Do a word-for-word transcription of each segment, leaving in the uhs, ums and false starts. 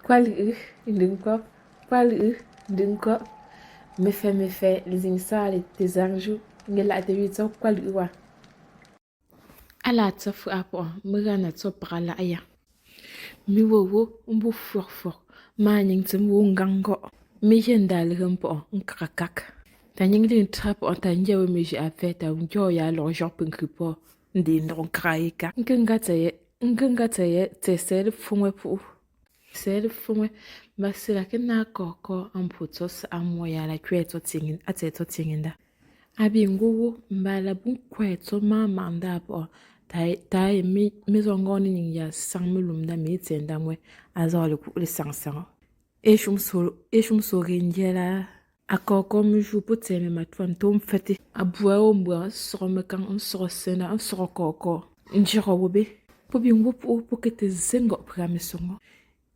Kwálʉ'ʉ, ndø nkwɔ́b, kwálʉ'ʉ, ndø nkwɔ́b. Mefɛ mefɛ, lezíŋ sáa le tezang jú, ngela'te wí tsɔ́ kwálʉ'ʉ wa. Á la tsɔ́ fʉ'a pɔ'ɔ, mé gá na tsɔ́ pagá lá'a yá. Mé wó wó, mbú fwɔk fwɔk, máa nyìŋ tsem wó ngǎŋ ngɔ́. Mé yé ndá legem pɔ'ɔ, nkakakak. Tà nyìŋ líŋ trá pɔ'ɔ, tà ngyɛ́ wé mezhʉ a pfɛ́, tà ngyɔ́ ya lɔg jɔg pengkʉ pɔ́, ndee ndɔg nkaga yé ká. Ngé ngá tsɛ yɛ, ngé ngá tsɛ yɛ, tsɛ sɛ́ lé pfú ŋwɛ́ pú'u. Sɛ́ lé pfú ŋwɛ́, mba sila ké ná kɔkɔ, a mpù tsɔ́ sa'a mùɔ ya la kwɛ́ tsɔ́ tiŋ, a tsɛ tsɔ́ tiŋ ndá. A bi ngwɔ́ wó, mba la bú nkwɛ́ tsɔ́ máa màŋ ndá pɔ'ɔ, tà, tà ye mé, mé zɔ́ ngɔ́ ne nyìŋ ya saŋ melùm ndá mé tsɛ ndá ŋwɛ́, a zɔ́ le ku'u le saŋ saŋ ɔ. Eshum so, eshum so ge ngyɛ́ la, a kɔkɔ mejù pɔ́ tsɛ me matúa ntó mfɛ́te. A bua wó mbua, nsɔgɔ mekàŋ, nsɔgɔ sena, nsɔgɔ kɔkɔ. Njɔgɔ wó bé, pɔ́ bi ngwɔ́ pú'u, pɔ́ kete zé ngɔ́ pʉ̀a mesɔngɔ.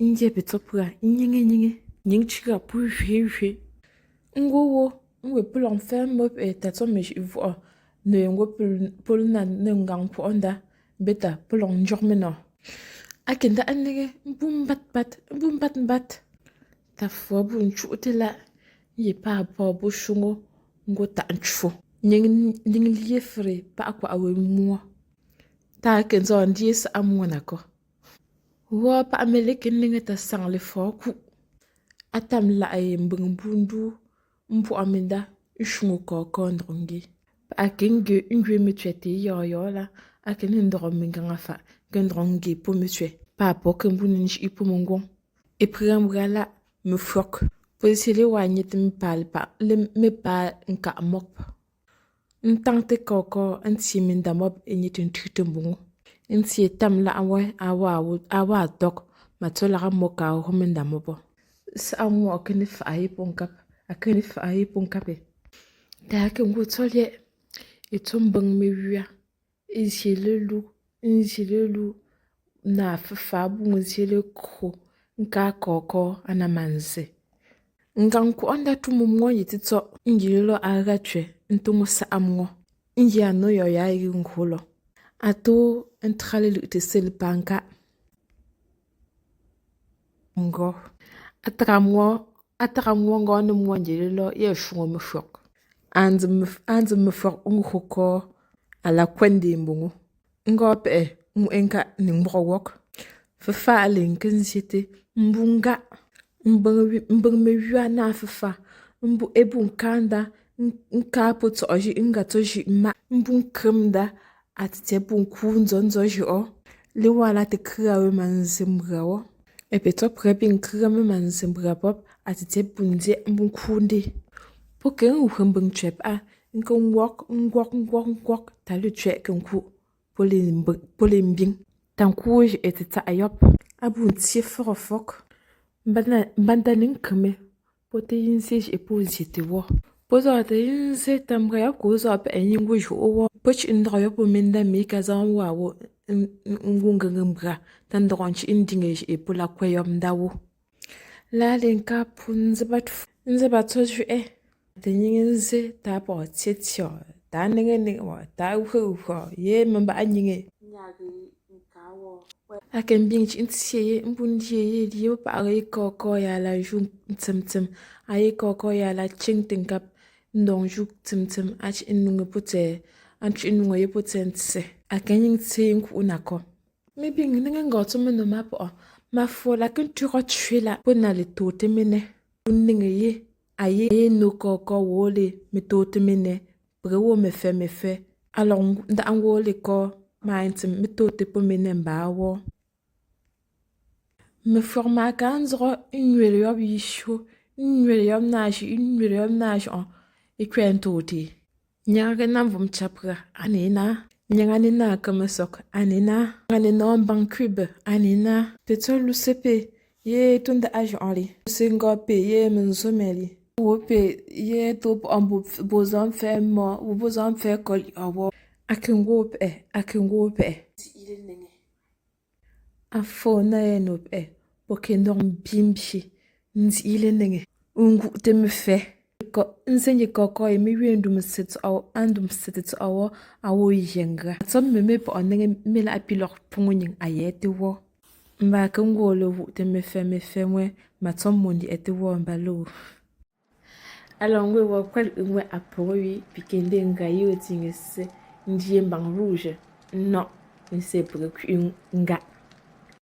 Ngyɛ́ petsɔ́ pʉ̀a, nyéŋé nyéŋé, nyìŋ cʉga pɔ́ jwé jwé. Ngwɔ́ wó, ngwé pɔ́ lɔg mfɛ́ mɔ́ pɛ́ tà tsɔ́ mejì vɔ'ɔ, nò ye ngwɔ́ pɔ́, pɔ́ lena ne ngàŋ pɔ'ɔ ndá, mbé tà pɔ́ lɔg njɔg menɔ. A ke ndá a nege, mbú mbat mbat, mbú mbat mbat. Tà fùɔ bû ncú'te lá, yé pà pɔ́ bû shúŋú, ngwɔ́ tà ncú. Nyìŋ, nyìŋ lyé fere, pà kwa'a wé mùɔ. Tà ke nzɔ́ ndíe sa'a mùɔ na kɔ́. Wɔ́ paʼ meléke nnéŋe tà sàŋ lefɔ̌ kuʼ. Á tàm laʼ ye mbʉ̀ŋ mbú ndú, mbwɔ'ɔ mendá, ńshwòŋo kɔkɔ ndɔg ngie. Pa'a ke ńgee ńgwé metswɛ́te yɔɔ yɔɔ lá, á ke ne ndɔgɔ mengàŋa faʼ, ke ndɔg ngie pɔ́ metswɛ́, pa'a pɔ́ ke mbú ne njî'i pɔ́ mengwóŋ. E pʉ̀a mbʉ̀a lá mefwɔ́k, pɔ́ zsyé lé wa nyét mepaa lepá, lé mepaa nkaʼ mɔ́b. Ńtàŋte kɔkɔ, ńtie mendá mɔ́b e nyé te ńtʉ́te mbùŋú. Ńtie tàm lá wé, a waa wut, a waa tɔ́g, matólagá mɔ́ kaa gɔ́ mendá mɔ́bɔ. Sa'a ŋwɔ́ a kene fa'a yé pɔ́ nkáb, a kene fa'a yé pɔ́ nkábe. Tà ke ngwɔ́ tsɔ́ lyɛ̌, e tsɔ́ mbʉ̀ŋ mewia, e zsyé lelú, ńzsyé lelú, na fefaa bû ńzsyé lekùu, ńkaa kɔkɔ, a na manzsè. Ngàŋ kwɔ́ʼ ndá tû memwɔ́ ye tetsɔ́, ńgyelelɔ́ a gá tswɛ, ńtó ŋwɔ́ sa'a mengwɔ́, ńgyá nɔ́ yɔ̌ yá yé gʉ ńgwó lɔ. A tó ńtrále lʉ'te sel paa nkáʼ. Ngɔ́. A tàga mengwɔ́, a tàga mengwɔ́ ngɔ́ ne mengwɔ́ ńgyelelɔ́ yɛ shwòŋo mefwɔ́k. A nzem mef-, a nzem mefwɔ́k ńgwó kɔ́, a la kwɛ́ ndee mbùŋú. Ngɔ́ pɛ́, ŋwe'e nkaʼ ne mbwɔgɔ wɔ́k. Fefaa le ńké nzyéte, mbú ngáʼ, mbʉ̀ŋ wi-, mbʉ̀ŋ mewia na fefaa, mbú e bû nkáa ndá, n-, nkáa pɔ́ tsɔ'ɔ jʉʼ, ńgà tsɔ́ jʉʼ mma, mbú nkrém ndá, a tetié bû nkúu nzɔ́ nzɔ́ jʉ'ɔ, léwa la te kʉ́a we ma nzem mbʉ̀a wɔ́. E pe tɔ́ pʉ̀a bî nkʉ́a me ma nzem mbʉ̀a pɔ́b, a tetié bû ndyéʼ mbú nkúu ndé. Pɔ́ ke ńgwé mbʉ̀ŋ tswɛ́ pá, ńké ngwɔ́k, ngwɔ́k, ngwɔ́k, ngwɔ́k, tà lʉ́ tswɛ́ ke nkúʼ. Pɔ́ le mbí-, pɔ́ le mbíŋ. Tà nkúu jʉ'e te tsa'a yɔ́b. Á bû ntyé fɔgɔ fɔ́g. Mbanda, mbanda ne nkeme. Pɔ́ te yínzyé jʉ'e pɔ́ zsyète wɔ́. Pɔ́ zɔ́g te yínzyé tà mbwa yɔ́b kɔ́ zɔ́g pɛ́ nyìŋ ngwɔ́ jʉ'ɔ wɔ́. Pɔ́ cʉ́ ndɔg yɔ́b pɔ́ mendá mi ka zɔ́g wá wó. N-, n-, ngwɔ́ ngenge mbwa. Tà ndɔg ncí ndíŋe jʉ'e pɔ́ la kwɛ́ yɔ́b ndá wó. Láa le nká pú nzébat, nzébat tsɔ́ jʉ'e. Tà nyìŋe nzé, tà pɔg tsyé tsyɔ́, tà nenge nenge mɔ, tà gùe gùe, yé membá nyìŋe. A ke mbiŋ cʉ́ ntyé yé, mbú ndyé yé, lyé pá pa'ge yé kɔkɔ ya la jû ntsem ntsem, a yé kɔkɔ ya la céŋ te nkáb, ndɔg jû ntsem ntsem, a cʉ́ nùŋe pɔ́ tsɛ́, a cʉ́ nùŋe yé pɔ́ tsɛ́ ntsè. A ke nyìŋ tsé yé nku'u na kɔ́. Mé bîŋ nenge ngɔɔn tsɔ́ menò mapɔ'ɔ, mafɔ̀ la ke ńtúgɔ cwé la pɔ́ na le tóo té menɛ. Pɔ́ nenge yé, a yé, a yé nò kɔkɔ wó le metoo té menɛ, pege wó mefɛ́ mefɛ́, a lɔg nda'a ngwɔ́ le kɔ́, maa ńtem metoo té pɔ́ menɛ mbaa wɔ́. Mefɔg maa kaa ńzɔgɔ ńnyuele yɔ́b yisó, ńnyuele yɔ́b náa jʉ, ńnyuele yɔ́b náa jʉ'ɔ, é kwɛ́ ńtoo té. Nyagage na mvùm capga, a ne na. Nyagane na kemesɔg, a ne na. Nyagane nɔ́ mbàŋ kwibe, a ne na. Pe tsɔ́ luse pé, yé tó nda'a jɔ'ɔli. Luse ngɔ́ pé, yé menzómɛli. Wó pé, yé tó pɔ'ɔ mbù bozɔ́ mfɛ́ mɔ́, wó bozɔ́ mfɛ́ kɔli ɔwɔ. A ke ngwɔ́ pɛ́, a ke ngwɔ́ pɛ́. Ti ile nenge. A fóo na yɛ nò pɛ́, pɔ́ ke ndɔg mbimbí, ńzí lenege, ńgú'te mefɛ́. Kɔ́, ńzé ngie kɔkɔ ye mé gwié ndùm sèt tɔ'ɔ, á ndùm sèt tɔ'ɔ wɔ, a wó yiengá. A tsɔ́ mé mé pɔ'ɔ nege mé la a pi lɔg púŋu nyìŋ a yɛ́ té wɔ. Mba ke ngwɔ́ lewu'te mefɛ́ mefɛ́ mwe, matsɔ́m mò ndyɛ'te wɔ́ mba lô. Alɔngwé wɔ kwɛl ʉ mwe a pɔgɔ wi pike ndé nga yóo tinge se ndie mbang rouge nɔ nse pege kwi nga